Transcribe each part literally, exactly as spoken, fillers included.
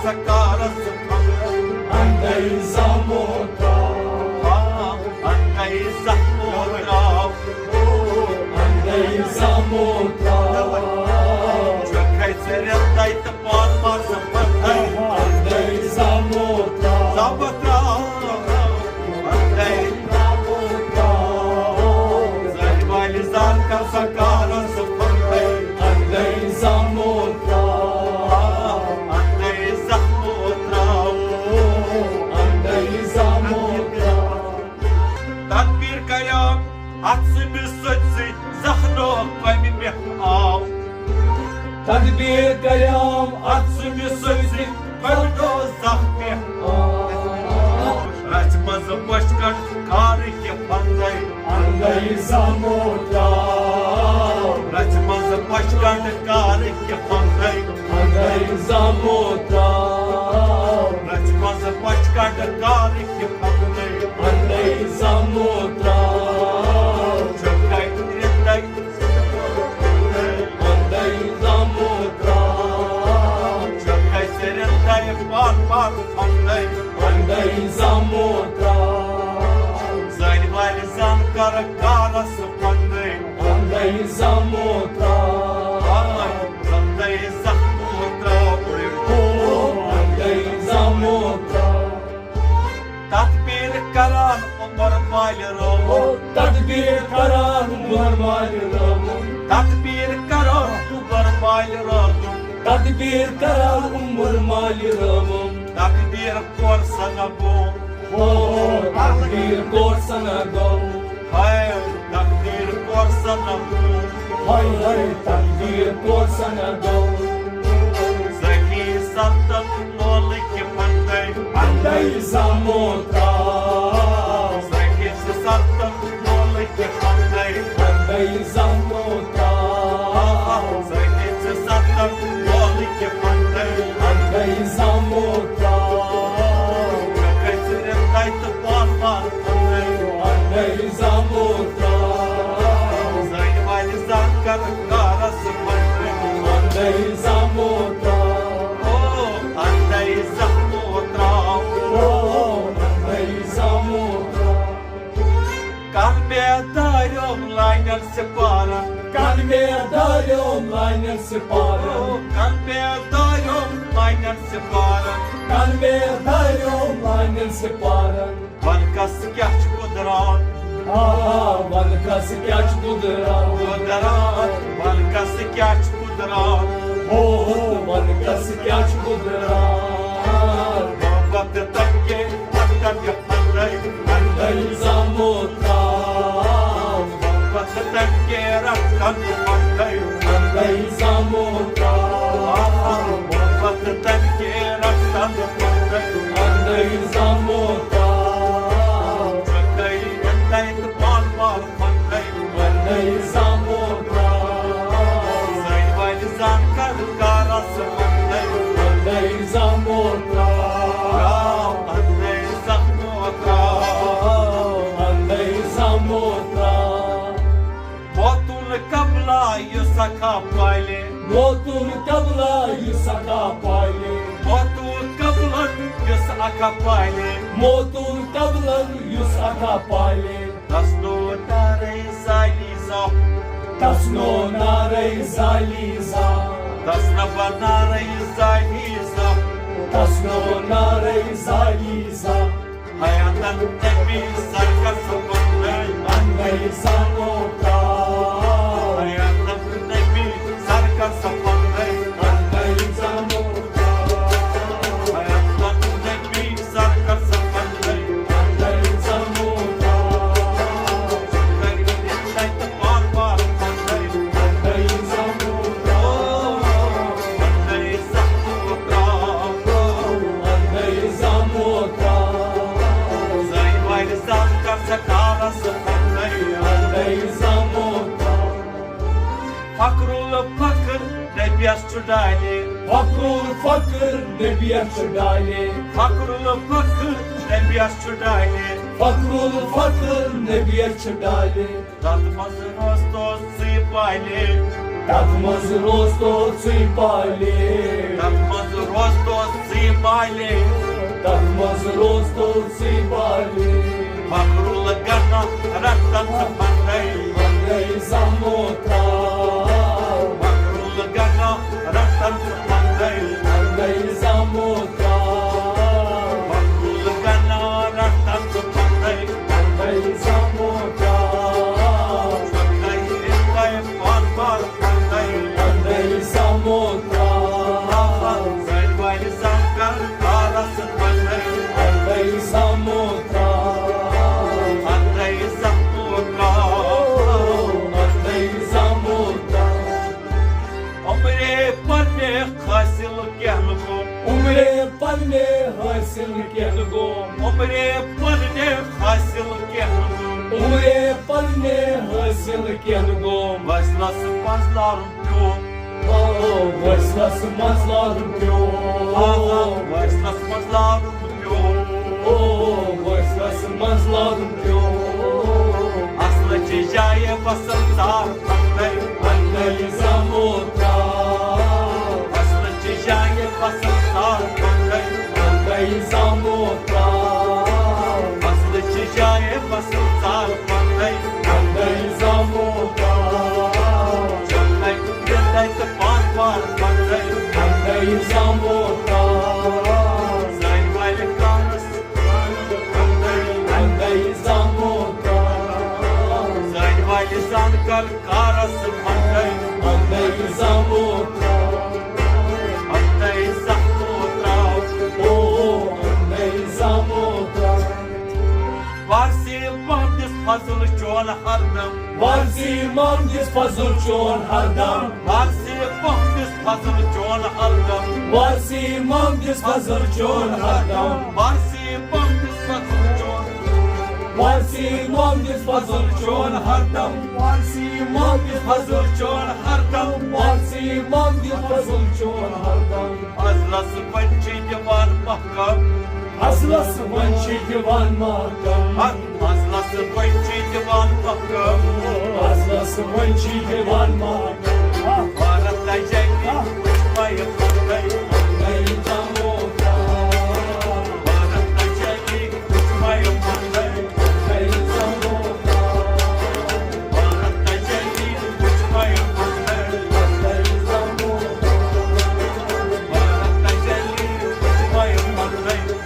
کارس اندے زامو تراو، اندے زامو تراو، اندے زامو تراو۔ چھکھے ژٕ رٮ۪تَے تہٕ پانہٕ پانہٕ سفر اندے زامو تراو۔ زامو تراو، اندے زامو تراو۔ زانہِ والہِ زان کر سا کارس اندے، اندے زامو تراو۔ اندے زامو تراو۔ اندے زامو تراو۔ تدبیر کریام اتھ سٕنٛدِ سۭتۍ سۭتۍ زخنو کمہِ مےٚ آو۔ تدبیر کریام اتھ سٕنٛدِ سۭتۍ سۭتۍ زخنو زخ مےٚ آو۔ رژھِ منٛز پۄچھ کٹ کارٕکۍ پھندے۔ اندے زامو تراو۔ رژھِ منٛز پۄچھ کٹ کارٕکۍ پھندے۔ اندے زامو تراو۔ رژھِ منٛز پۄچھ کٹ کارٕکۍ پھندے۔ اندے زامو تراو۔ چھکھے رٮ۪تَے، اندے زامو تراو۔ چھکھے ژٕ رٮ۪تَے پانہٕ پانہٕ اندے۔ اندے زامو تراو۔ زانہِ والہِ زان کر کارس پندے۔ اندے زامو تراو۔ اندے زامو تراو۔ او، اندے زامو تراو۔ تدبیر کران عمر مالہِ رٲوُن۔ تدبیر کران عمر مالہِ رٲوُن۔ تدبیر کران عمر مالہِ رٲوُن۔ تدبیر کران عمر مالہِ رٲوُن۔ تدبیر کور سنہ بو۔ او، تدبیر کور سنہ گو۔ ہاے تقدیر کور سنہ گو۔ ہاے ہاے تقدیر کور سنہ گو۔ زخی ستن لولٕکۍ پھندے۔ اندے زامو تراو۔ زخی ستن لولٕکۍ پھندے۔ اندے زامو تراو۔ زخی ستن لولٕکۍ پھندے۔ اندے زامو تراو۔ کھٔژ رٮ۪تَے تہٕ پانہٕ پانہٕ اندے۔ اندے زامو تراو۔ زانہِ والہِ زان کر کارس پندے۔ اندے زامو تراو۔ او، اندے زامو تراو۔ او، اندے زامو تراو۔ کن بیداریوم لانٮ۪ن سپارن۔ کن بیداریوم لانٮ۪ن سپارن۔ او، کن بیداریوم لانٮ۪ن سپارن۔ کن بیداریوم لانٮ۪ن سپارن۔ ون کس کیٛاہ چھُ قدرت؟ آ، ون کس کیٛاہ چھُ قدرت؟ قدرت، ون کس کیٛاہ چھُ قدرت؟ ہو، ہو، ون کس کیٛاہ چھُ قدرت؟ محبت تنکے رکھن پھندے۔ اندے زامو تراو۔ محبت تنکے رکھن پھندے۔ اندے زامو تراو۔ محبت تنکے رکھن پھندے۔ اندے زامو تراو۔ چھکھے اندے تہٕ پانہٕ پانہٕ پھندے۔ اندے زامو تراو۔ زانہِ والہِ زان کر کارس پندے۔ اندے زامو تراو۔ اندے زامو تراو۔ اندے زامو تراو۔ موتون قبلہ یُس اکھا پالے۔ موتون قبلہ یُس اکھا پالے۔ موتون قبلہ یُس اکھا پالے۔ موتون قبلہ یُس اکھا پالے۔ تس نو نارے زالی زا۔ تس نو نارے زالی زا۔ تس نبا نارے زالی زا۔ تس نو نارے زالی زا۔ حیاتن نبی سرکس پندے۔ اندے زامو تراو۔ حیاتن نبی سرکس پندے۔ اندے زامو تراو۔ حیاتن نبی سرکس پندے۔ اندے زامو تراو۔ کر اندے تہٕ پانہٕ پانہٕ پندے۔ اندے زامو تراو۔ اندے زامو تراو۔ اندے زامو تراو۔ زانہِ والہِ زان کر سا کارس پندے۔ اندے زامو تراو۔ فخر الفخر نبیس چھُ ڈالے۔ فخر الفخر نبیس چھُ ڈالے۔ فخر الفخر نبیس چھُ ڈالے۔ فخر الفخر نبیس چھُ ڈالے۔ تتھ منٛز روزتو ژٕے پالے۔ تتھ منٛز روزتو ژٕے پالے۔ تتھ منٛز روزتو ژٕے بالے، تتھ منٛز روزتو ژٕے بالے۔ مکرُل گنا رٹن ژٕ پندے، پندے زامو ترٛاو۔ مکرُل گنا رٹن ژٕ پندے، پندے زامو ترٛاو۔ مکرُل گنا رٹن ژٕ پندے، پندے زامو ترٛاو۔ پندے رِندے پان پان پندے، پندے زامو ترٛاو۔ زٲنۍ والہِ زانکار کارس پندے، پندے زامو ترٛاو۔ پندے زامو ترٛاو۔ پندے زامو ترٛاو۔ عمرے پننہِ حٲصِل کینٛہہ نہٕ گوٚو۔ عمرے پننہِ حٲصِل کینٛہہ نہٕ گوٚو۔ عمرے پننہِ حٲصِل کینٛہہ نہٕ گوٚو۔ عمرے پننہِ حٲصِل کینٛہہ نہٕ گوٚو۔ وصلس منٛز لارُن پیوٚو۔ او، وصلس منٛز لارُن پیوٚو۔ آ، وصلس منٛز لارُن پیوٚو۔ او، وصلس منٛز لارُن پیوٚو۔ اصلہٕ چھِ جایہِ وصل ژار پندے، پندے زامو ترٛاو۔ اصلہٕ چھِ جایہِ وصل ژار پندے، پندے زامو ترٛاو۔ اصلہٕ چھِ جایہِ وصل ژار پندے، پندے زامو ترٛاو۔ چندے گِندے تہٕ پار پار پندے، پندے زامو ترٛاو۔ زٲنۍ والہِ کارس پندے، پندے زامو ترٛاو۔ زٲنۍ والہِ زانکار کارس پندے، پندے زامو ترٛاو۔ پندے زامو ترٛاو۔ او، پندے زامو ترٛاو۔ وارثی محمدس فضل چون ہردم۔ وارثی محمدس فضل چون ہردم۔ وارثی محمدس فضل چون ہردم۔ وارثی محمدس فضل چون ہردم۔ وارثی محمدس فضل چون۔ وارثی محمدس فضل چون ہردم۔ وارثی محمدس فضل چون ہردم۔ وارثی محمدس فضل چون ہردم۔ اصلس وۄنۍ چھِ دِوان محکم۔ اصلس وۄنۍ چھِ دِوان محکم۔ اصلس وۄنۍ چھِ دِوان محکم۔ اصلس وۄنۍ چھِ دِوان محکم۔ بھارت تجلی وٕچھ مےٚ پندے۔ پندے زامو ترٛاو۔ بھارت تجلی وٕچھ مےٚ پندے۔ پندے زامو ترٛاو۔ بھارت تجلی وٕچھ مےٚ پندے۔ پندے زامو ترٛاو۔ بھارت تجلی وٕچھ مےٚ پندے۔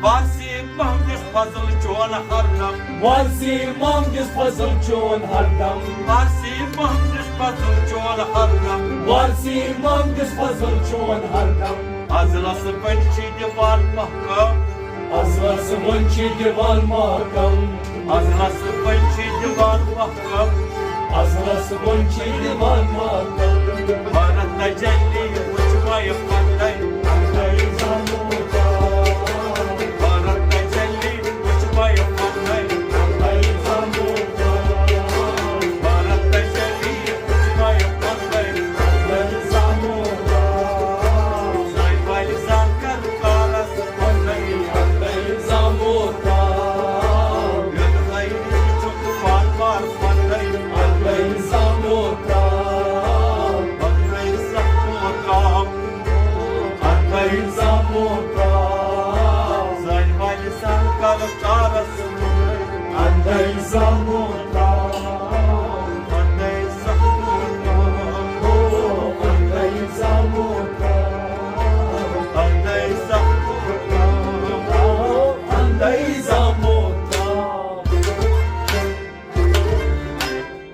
وارثی محمدس فضل چون ہردم۔ وارثی محمدس فضل چون ہردم۔ وارثی محمدس فضل چون ہردم۔ وارثی محمدس فضل چون ہردم۔ اصلس وۄنۍ چھِ دِوان محکم۔ اصلس وۄنۍ چھِ دِوان محکم۔ اصلس وۄنۍ چھِ دِوان محکم۔ اصلس وۄنۍ چھِ دِوان محکم۔ بھارت تجلی وٕچھ مےٚ پندے۔ بھارت تجلی وٕچھ مےٚ پندے۔ بھارت تجلی وٕچھ مےٚ پندے۔ زٲنۍ والہِ زانکار کارس پندے۔ پندے زامو ترٛاو۔ یوٚت خیری چھُکھ پار پار پندے۔ پندے زامو ترٛاو۔ پندے زامو ترٛاو۔ پندے زامو ترٛاو۔ زٲنۍ والہِ زانکار کارس پندے۔ پندے زامو